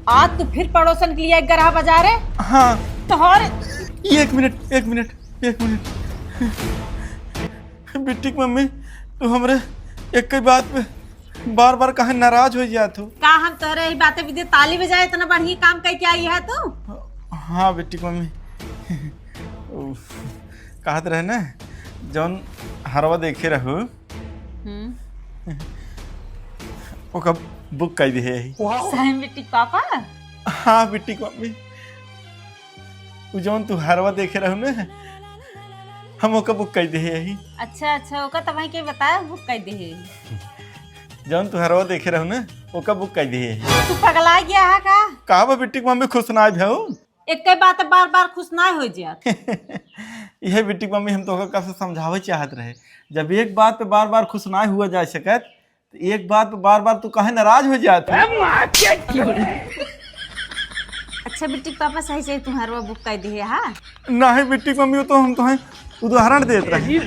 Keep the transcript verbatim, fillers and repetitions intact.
आज तू फिर पड़ोसन के लिए एक गरहा बजा रे? हाँ। तोहर ये एक मिनट, एक मिनट, एक मिनट। बिट्टी की मम्मी, तू हमरे एक ही बात पे बार बार काहे नाराज हो जात हो? का हम तोहरे यही बातें विदे ताली बजाए इतना बढ़िया काम करके आई है तू? हाँ बिट्टी की मम्मी, उ, कहत रहे ना, जौन हरवा देखे रहू, हम्म। ओका बुक कर दिहे यही। सही में बिट्टी के पापा? हाँ बिट्टी की मम्मी, उ जौन तू हरवा देखे रहू ना, हम ओका बुक कर दिहे यही। अच्छा अच्छा, ओका तो भाई के बताया बुक कर दिहे। जौन तू हरवा देखे रहू ना, ओका बुक कर दिहे यही। तू पगला गया है का? का बा बिट्टी की मम्मी, खुश ना भेऊ? एक ही बात बार बार खुश ना हो जात। यह बिट्टी की मम्मी, हम तोका कब से समझावे चाहत रहे, जब एक बात पे बार बार खुश ना हुआ जा सकत, तो एक बात पे बार बार तू काहे नाराज हो जात हो? अच्छा बिट्टी के पापा, सही सही तू हरवा बुक कर दिहे, हाँ? नहीं बिट्टी की मम्मी, वो तो हम तोहे उदाहरण देत रहे।